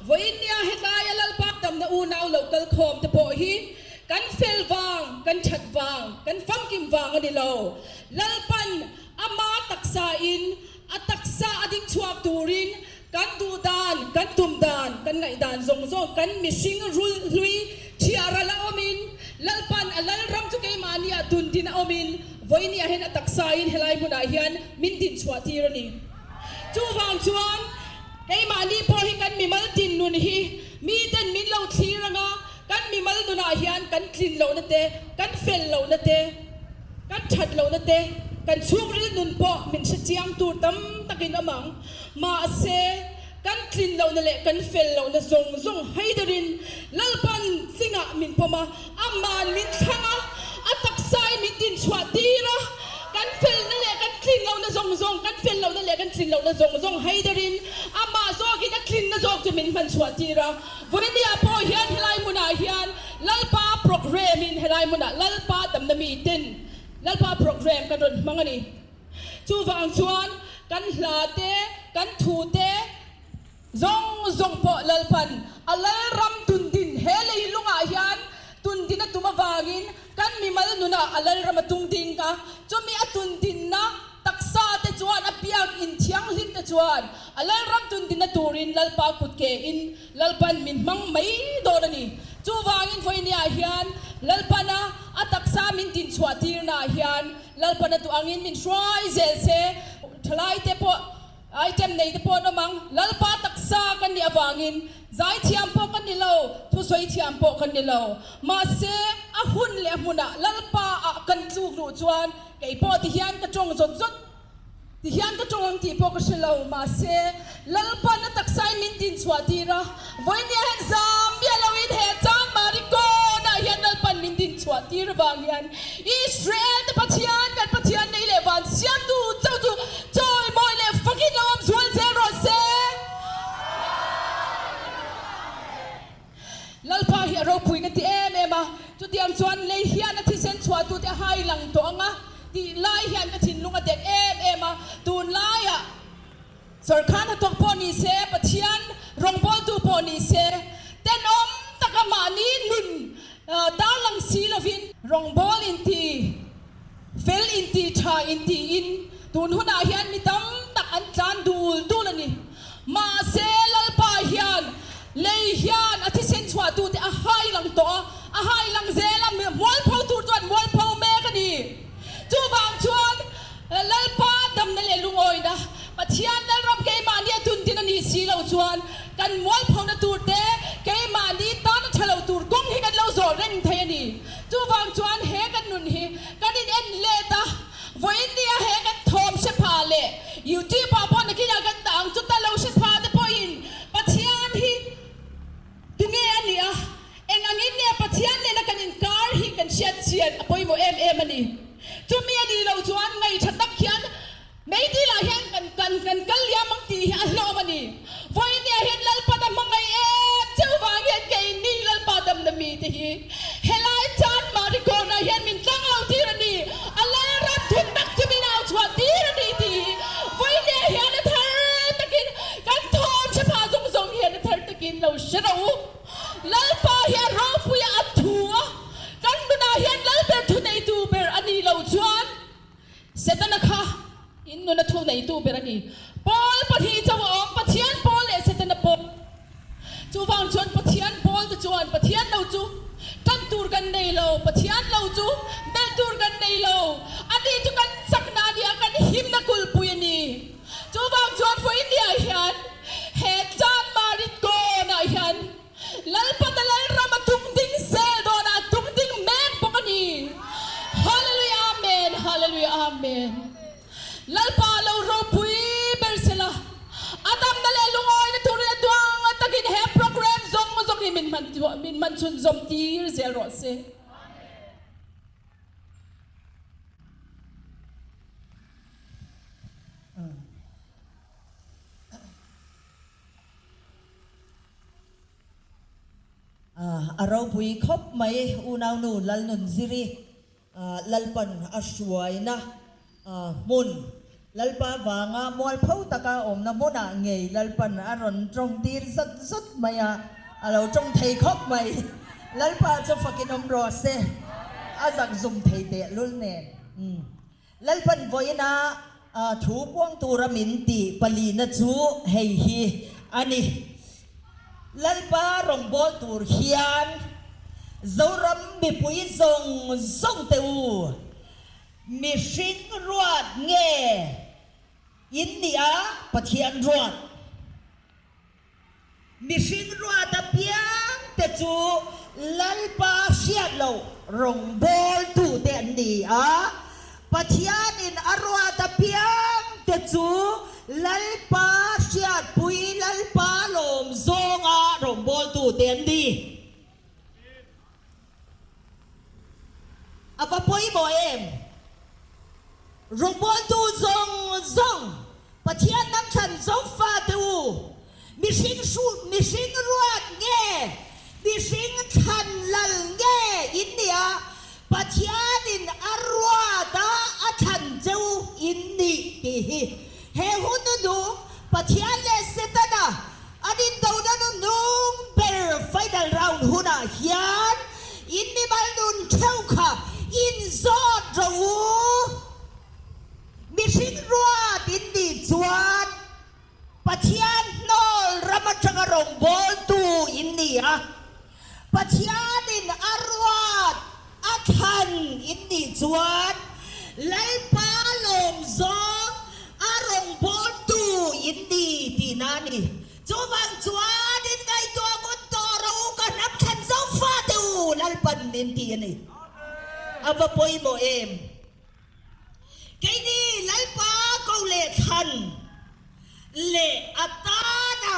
vawiinnia hetlaia Lalpa damna unau lo kal khawm te pawh hi kan fel vang, kan that vang, kan famkim vang a ni lo. Lalpan ama taksa in a taksa a ding chhuak turin kan duh dan, kan tum dan, kan ngaihdan zawng zawng kan mihring rul hlui thiah ral a awmin Lalpan a Lalram chu keimahniah tun din a awmin vawiiniah hian a taksain helai hmunah hian min din chhuah tir a ni. Chuvang chuan keimahni pawh hi kan mimal tin nun hi miten min lo thlir anga kan mimal nunah hian kan tlin lohna te, kan fel lohna te, kan that lohna te, kan chhungril nun pawh min hre chiang tur tam takin awm ang. Mahse, kan tlin lohna leh kan fel lohna zawng zawng haiderin Lalpan tlingah min pawm a, Aman min thlang a, a taksain min dinchhuah tir a, kan felna leh kan tlin lohna zawng zawng, kan fel lohna leh kan tlin lohna zawng zawng haiderin Amah zawkin a tlinna zawk chu min hman chhuah tir a. Vawinia pawh hian helai hmunah hian Lalpa programme in helai hmunah Lalpa damna miten Lalpa programme kan rawn hmang a ni. Chuvang chuan kan hla te, kan thu te zawng zawng pawh Lalpan a Lalram tundin he lei lungah hian tundin a tum avangin kan mimal nunah a Lalram a tung ding a, chumi a tundinna taksa te chuan a biak in thianghlim te chuan a Lalram tundinna turin Lalpa kut ke in Lalpan min hmang mai dawn a ni. Chuvangin vawinia hian Lalpana a taksa min dinchhuah tirnaah hian Lalpana duh angin min hruai zel se. Thalaite pawh item nei te pawh an awm ang. Lalpa taksa kan nih avangin zaithiam pawh kan ni lo, thusawi thiam pawh kan ni lo. Mahse a hun leh a hmunah Lalpa ah kan tluk luh chuan kei pawh ti hian ka tawng zawt zawt. Ti hian ka tawng ang tih pawh ka hre lo, mahse Lalpan a taksain min din chhuah tir a, vawinia hian zam miah loin he Chanmari kawnah hian Lalpan min din chhuah tir avang hian Israel te Pathian kan Pathian nei leh van siamtu chauh chu chawimawi leh fakin lo awm zual zel rawh se. Lalpa hi a ropui ka ti em em a, chutiang chuan lei hian a thisen chhuahtute a hai lang tawh ang a tih lai hian ka thinlung a dek em em a, tunlaiah sawrkar hnathawk pawh ni se, Pathian rawngbawltu pawh ni se, tenawm taka mahni nun tarlang si lovin rawngbawl inti fel inti tha intiin tun hunah hian mi tam tak an tlan dul dul a ni. Mahse, Lalpa hian lei hian a thisen chhuahtute a hai lang tawh a, a hai lang zel a, mualpho tur chuan mualpho mek a ni. Chuvang chuan Lalpa damna leh lungawina, Pathian Lalram keimahni a tun din a nih si lo chuan kan mualphona tur te, keimahni tana tha lo tur kawng hi kan lo zawh reng thei a ni. Chuvang chuan he kan nun hi kan in en let a, vawiin nia he kan thawm hre pha leh YouTube ah pawh nakinah kan dah ang chuta lo hre pha te pawhin Pathian hi tunge a nih a, eng angin nge Pathian nena kan inkar hi kan hriat chian a pawimawh em em a ni. Chumi a nih loh chuan ngaihṭha tak hian Meidil ah hian kan kan kan kal liam ang tih hi a hlawm a ni. Vawinia hian Lalpan a hmangaih em cheu vang hian keini Lalpa damna mite hi helai chan Mari kawnah hian min tlang lo tir a ni. A Lalram thun tak chu min au chhuah tir a ni tih hi vawinia hian a thar takin kan thawm hre pha zawng zawng hian a thar takin lo hre rawh u. Setana kha in nuna thu neitu ber a ni. Pawl pahnih chauh a awm, Pathian pawl leh Setana pawl. Chuvang chuan Pathian pawl te chuan Pathian lo chu tan tur kan nei lo, Pathian lo chu belh tur kan nei lo. Ani chu kan chakna a nia, kan himna kulhpui a ni. Chuvang chuan Vawinia hian he Chanmari kawnah hian Lalpana Lalram a tung ding zel dawn a, a tung ding mek bawk a ni. Hallelujah Amen, Hallelujah Amen. Lalpa lo ropui ber sela, a damna leh lungawina turin a duang takin he program zawng zawng hi min hman min hman chhunzawm tir zel rawh se. A ropui khawp mai unaunu Lalnunziri Lalpan a hruaina hmun, Lalpa vanga mualpho taka awmna hmunah ngei Lalpan a rawn tawng tir zut zut mai a, a lo tawng thei khawp mai. Lalpa chu fakin awm rawh se, a zak zum thei tehlul nen. Lalpan vawiina thu puang tura min tih palina chu hei hi a ni. Lalpa rawngbâwl tur hian Zoram mipui zawng zawng te u, mihring ruat nge in nih a Pathian ruat? Mihring ruat apiang te chu Lalpa hriat loh rawngbawltu te an ni a, Pathianin a ruat apiang te chu Lalpa hriatpui Lalpa lawm zawnga rawngbawltu te an ni. A va pawimawh em? Rawngbawltu zawng zawng, Pathian lam thlan Zofa te u, mihring hru, mihring ruat nge, mihring thlan lal nge in nia, Pathianin a ruat a, a thlan cheu in nih tih hi he hun nu nung Pathian leh Setana An indona nunung ber final round hunah hian in mimal nun theuh kha inzawt rawh u. Mihring ruat in nih chuan Pathian hnawl ram atanga rawngbawltu in ni a, Pathianin a ruat a thlan in nih chuan Lalpa lawm zawng a rawngbawltu in ni tihna a ni. Chuvang chuan in ngaihtuah ngun tawh rawh u, ka hnam thlan zo fate u, Lalpan min ti a ni. A va pawimawh em! Keini Lalpa ko leh thlan leh a tana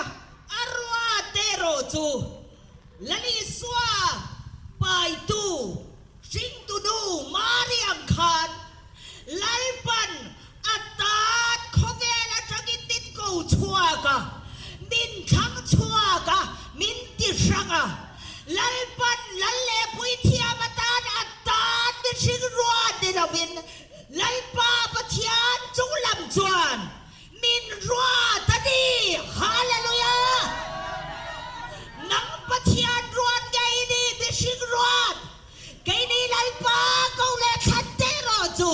a ruate erawh chu Lalisua paitu hringtunu Mari ang khan Lalpan a tan khawvel atangin min ko chhuak a, min thlang chhuak a, min ti hrang a. Lalpan Lal leh Puithiam atan a tan mihring ruat ni lovin Lalpa Pathian chung lam chuan min ruat a ni. Hallelujah! Nang Pathian ruat ngei ni mihring ruat, keini Lalpa ko leh thlan teh rawh chu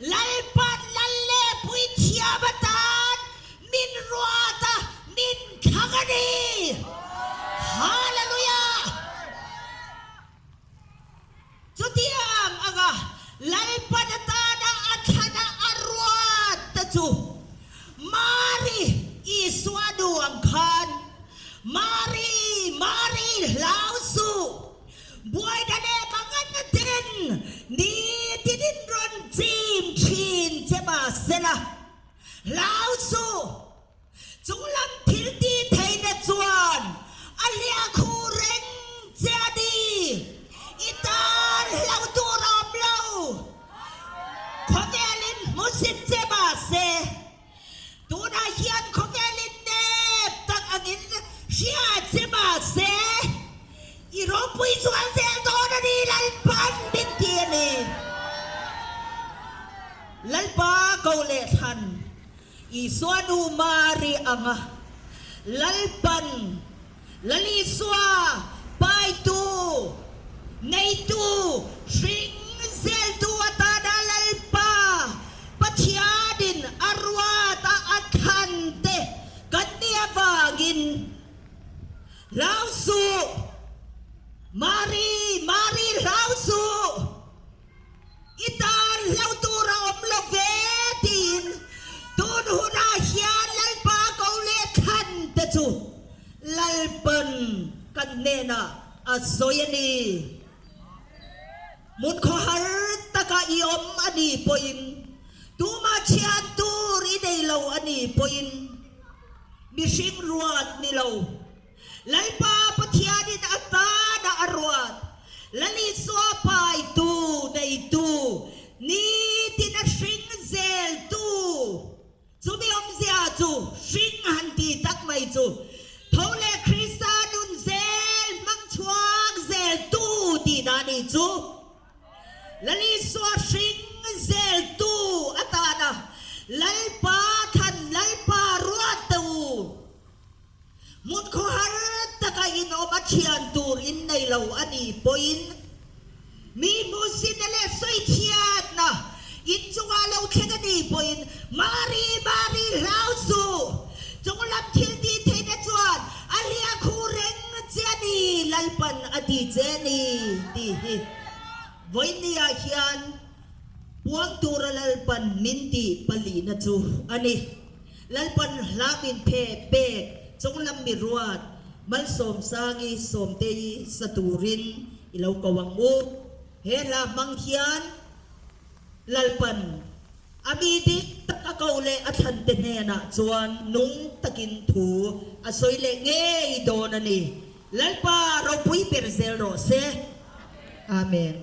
Lalpan Lal leh Puithiam atan Min ruat a, min thlang a ni! Hallelujah! Chutiang anga Lalpan atana a thlana a ruat te chu Mari, Isua nu ang khan, Mari, Mari, hlau suh! Buaina leh mangan na ten nitin in rawn chim thin che mahsela, Hlau suh! Chunglam thil ti theihna chuan a hliah khu reng che a ni. I tan hlau tur a awm lo. Khawvelin hmusit che mahse, tunah hian khawvelin nep tak angin hria che mahse, I ropui chuan zel dawn a ni, Lalpan min ti a ni. Lalpa ko leh thlan Isua nu Mari anga Lalpan Lal Isua paitu, neitu, hring zeltu atana Lalpa. hlauh tur a awm lo ve tiin tun hunah hian Lalpa ko leh thlan te chu Lalpan kan hnenah a sawi a ni. Hmun khawhar taka i awm a nih pawhin, tumah thian tur i nei lo a nih pawhin, mihring ruat ni lo. Lalpa Pathianin a tana a ruat, Lal Isua paitu neitu, nitin a hring zeltu. Chumi awmzia chu hring han ti tak mai chu tho leh Krista nun zel hmang chhuak zel tu tihna a nih chu. Lal Isua hring zel tu atana Lalpa than Lalpa ruat teh u. Hmun khawhar taka in awm a thian tur in nei lo a nih pawhin mi hmuhsitna leh sawichhiatna in chungah lo thleng a nih pawhin Mari, Mari hlau suh! Chunglam thil tih theihna chuan a hliah khuh reng che a ni, Lalpan a ti che a ni tih hi vawinia hian puang tura Lalpan min tih palihna chu a ni. Lalpan hla min phe pek chunglam mi ruat Malsawmsangi Sawmtei sa turin i lo ko ang u. He hla hmang hian Lalpan a mi dik tak a ko leh a thlante hnenah chuan nung takin thu a sawi leh ngei dawn a ni. Lalpa ropui ber zel rawh se. Amen.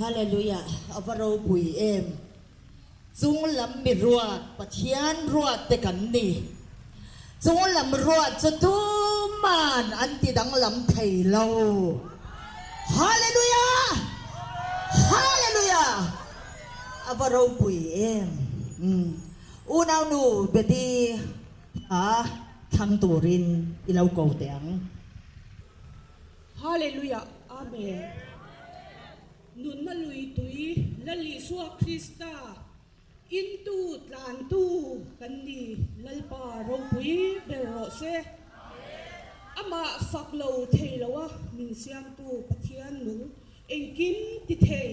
Hallelujah a va ropui em. Chung lam mi ruat Pathian ruat te kan ni. Chung lam ruat chu tuman an ti danglam thei lo. Hallelujah! Hallelujah! A va ropui em. Unau nu Betty a thlang turin i lo ko teh ang. Hallelujah Amen Nunna lui tui Lal Isua Krista intu tlantu kan ni Lalpa ropui ber rawh se. Amah fak lo thei lo a min siamtu Pathian nung engkim ti thei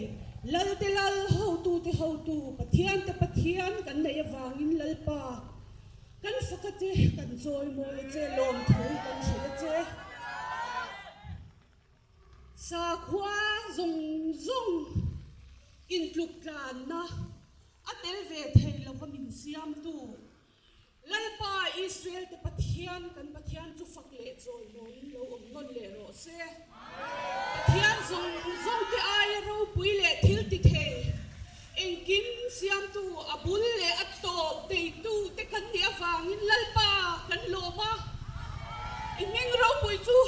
Lalte Lal hotute hotu Pathiante Pathian kan neih avangin Lalpa Kan fak a che, kan chawimawi a che, lawmthu kan hrilh a che. Sakhua zawng zawng intluk tlanna a tel ve thei lova min siamtu Lalpa Israel te Pathian kan Pathian chu fak leh chawimawiin lo awm nawn leh rawh se. Pathian zawng zawng te aia ropui leh thil ti thei Engkim siamtu a bul leh a tawp neitu te kan nih avangin Lalpa kan lawm a, i hming ropui chu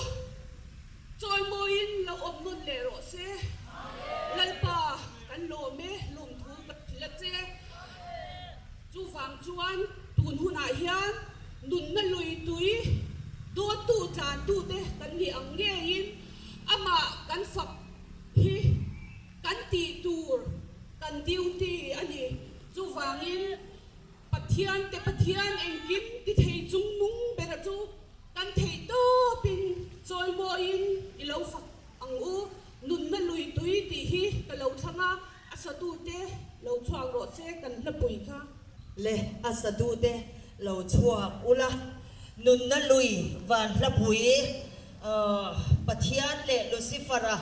chawimawiin lo awm nawn leh rawh se. Lalpa kan lawm e, lawmthu ka thil a che. Chuvang chuan tun hunah hian nunna lui tui dawttu tlantu te kan nih ang ngeiin amah kan fak hi Kan tih tur, kan duty a ni. Chuvangin Pathian te Pathian engkim ti thei chung nung bera chu kan theih tawpin chawimawiin i lo fak ang u. Nunna lui tui tih hi ka lo thlang a, a satute lo chhuak rawh se kan hlapui kha. Le a satute lo chhuak ula, nunna lui van hlapui Pathian leh Lucifer-a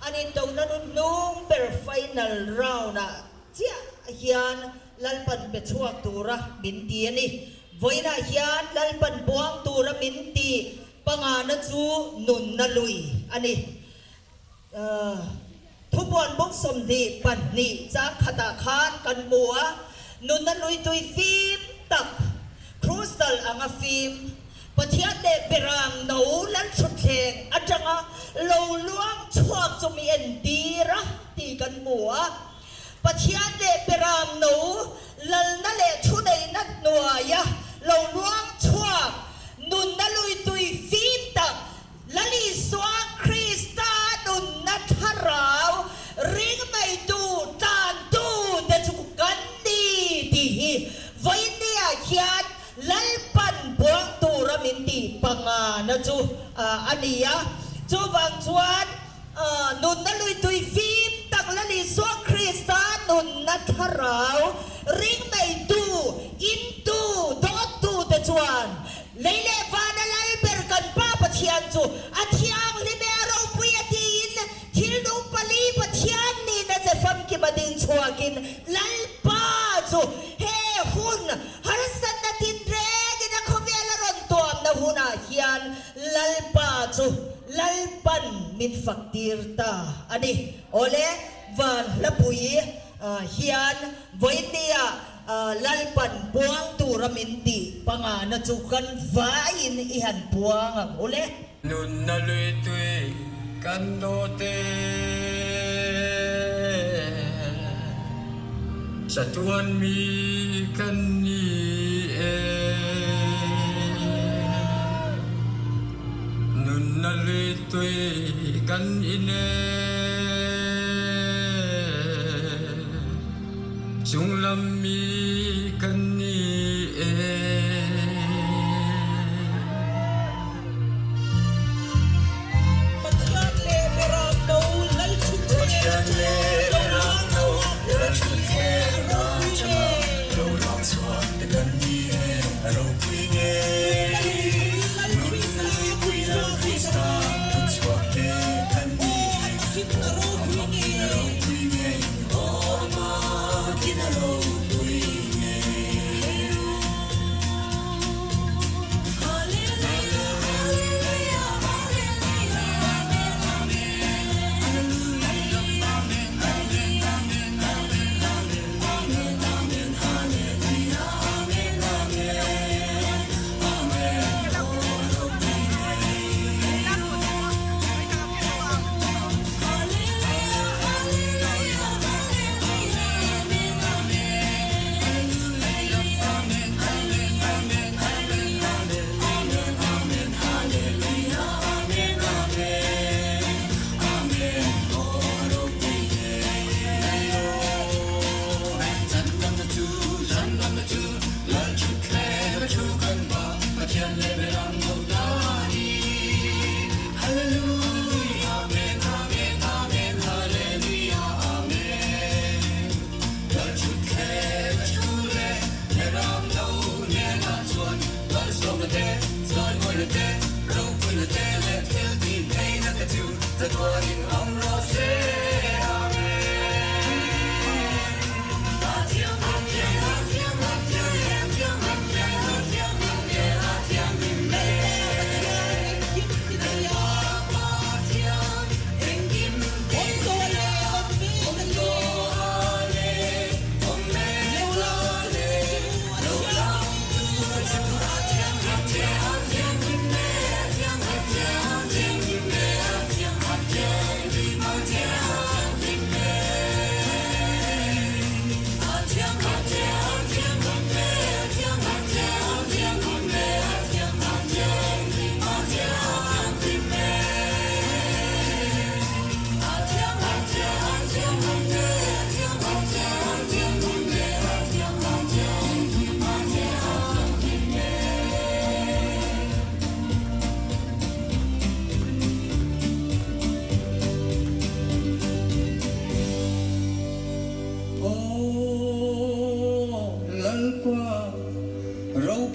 an indona nun hnung ber final round-ah chiah hian Lalpan pe chhuak tura min ti a ni. Vawiinah hian Lalpan buang tura min ti pangana chu nunna lui a ni. Thubuan bawk 22 chang khatah khan kan hmu a, nunna lui tui fim tak, crystal anga fim, Pathian leh Beram no Lalthutthleng atanga lo luang chhuak chu mi entir a tih kan hmu a. Pathian leh Beram no lalna leh thuneihna hnuaia lo luang chhuak nunna lui tui fim tak, Lal Isua Krista nunna thlarau ring maitu tlantu te chu kan ni tih hi vawinia hian Lalpan buang tura min tih pangana chu a ni a. Chuvang chuan nunna lui tui fim tak Lal Isua Krista nunna thlarau ring maitu, intu, dawttu te chuan Lei leh vana lal ber kan Pa Pathian chu a thianghlim e, a ropui a tiin thil nung pali Pathian nihna che famkim a ding chhuakin Lalpa chu he hun harsatna tinrengin a khawvel a rawn tuamna hunah hian Lalpa chu Lalpan min fak tir ta a ni. Awle, van hlapui hian vawinia Lalpan puang tura min tih pangana chu kan vaiin i han puang ang u le. Nunna lui tui kan dawt e. Chatuan mi kan ni e. Nunna lui tui kan in e. Chunglam mi kan ni e. Pathian leh Beram no Lalthuthleng atanga lo luang chhuak e a ropui nge. Nunna lui Lal Krista thuchhuak te kan ni e, a ropui nge.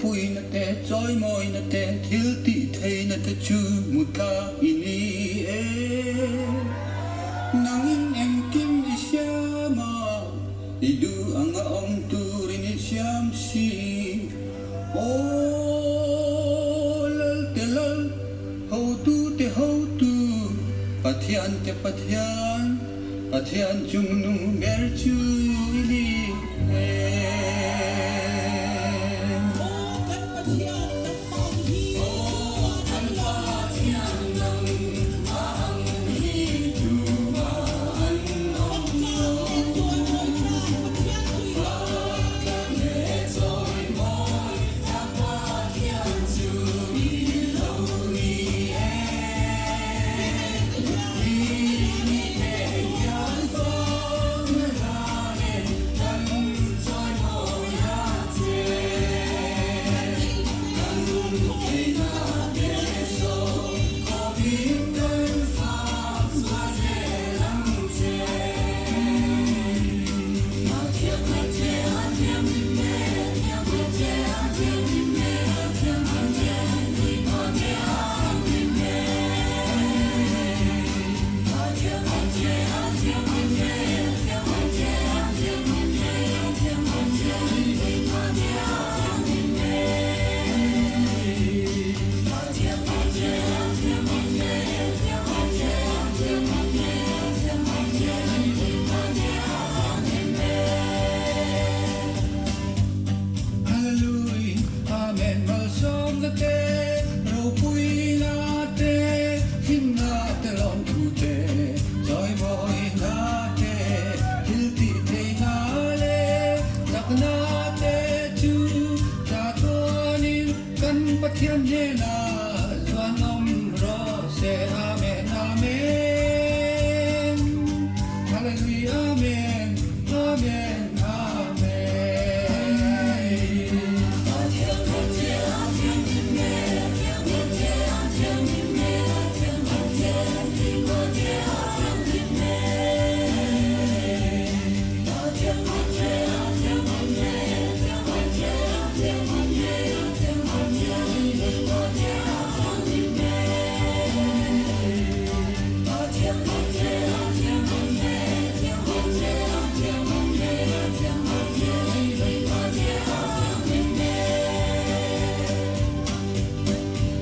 Ropuina te, chawimawina te, thiltihtheihna te chu hmu tlak i ni e. Nangin engkim i siam a, i duh anga awm turin i siam si. Aw Lalte Lal, Hotute Hotu, Pathiante Pathian, Pathian chungnung ber chu i ni e. Aw kan Pathian nangmah ang hi tumah an awm lo. Fak leh chawimawi tlak Pathian chu i lo ni e. Hallelujah, Amen, Malsawmna te, ropuina te, hlimna te, lawmthu te, chawimawina te, thiltihtheihna leh chakna te chu chatuanin kan Pathian hnenah chuan awm rawh se. Amen, Amen, Hallelujah, Amen, Amen, Amen.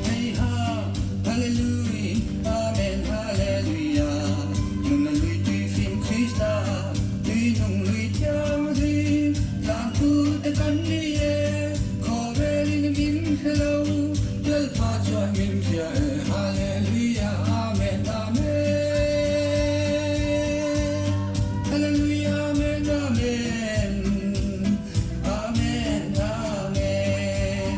Heiha, Hallelujah, Amen, Hallelujah, Nunna lui tui fim Krista, tui nung lui thianghlim, tlangtu te kan ni e, khawvelin min hre lo, Lalpa chuan min hria e, Hallelujah, Amen, Amen, Hallelujah, Amen, Amen, Amen, Amen.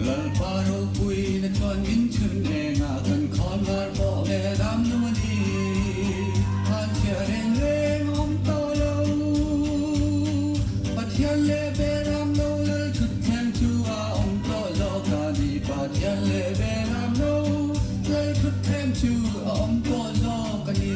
Lalpa ropuina chuan min chhun eng a, kan khawn var pawh leh dam nu a ni. Han chhiar reng reng a awm tawh lo. Pathian leh Beram lo lal thut thleng chu a awm tawh zawk a ni. Pathian leh Beram lo lal thut thleng chu a awm tawh zawk a ni.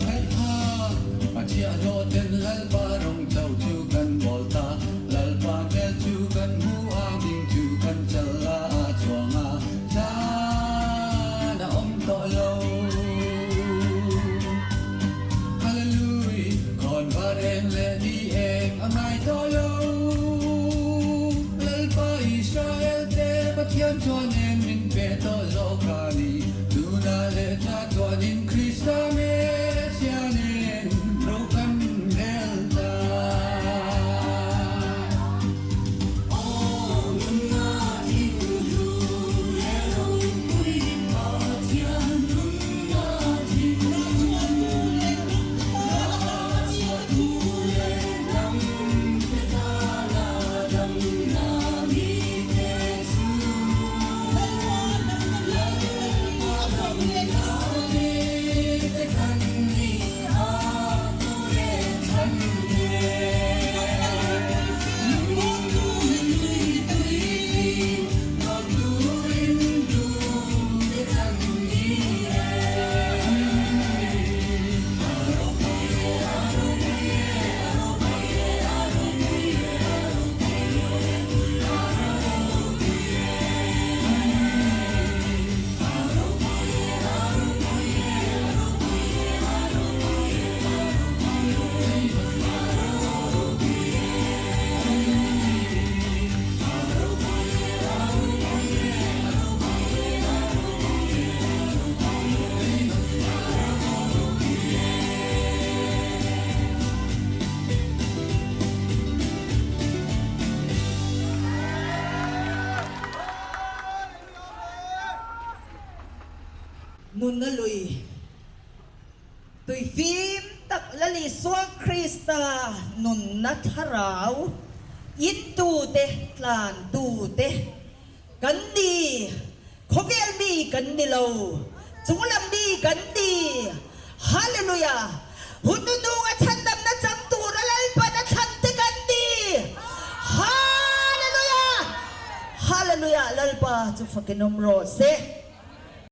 Heiha, a chhiahhlawh ten Lalpa rawng cho chu kan bawl ta, Lalpa hmel chu kan hmu a, hming chu kan chal a, a chuang a, hlan a awm tawh lo. Hallelujah, khawnvar eng leh ni eng a ngai tawh lo. Lalpa Israel te Pathian chuan eng min pe tawh zawk a ni. Tuna leh chatuanin Krista Messiah nen ro kan rel ta. Aw nunna thinhlu leh ropui Pathian nunna thinhlu. Nunna lui tui fim tak Lal Isua Krista nunna thlarau intute tlantute kan ni. Khawvel mi kan ni lo, chunglam mi kan ni. Hallelujah! Hun hnuhnunga chhandamna chang tura Lalpan a thlan te kan ni. Hallelujah! Hallelujah! Lalpa chu fakin awm rawh se.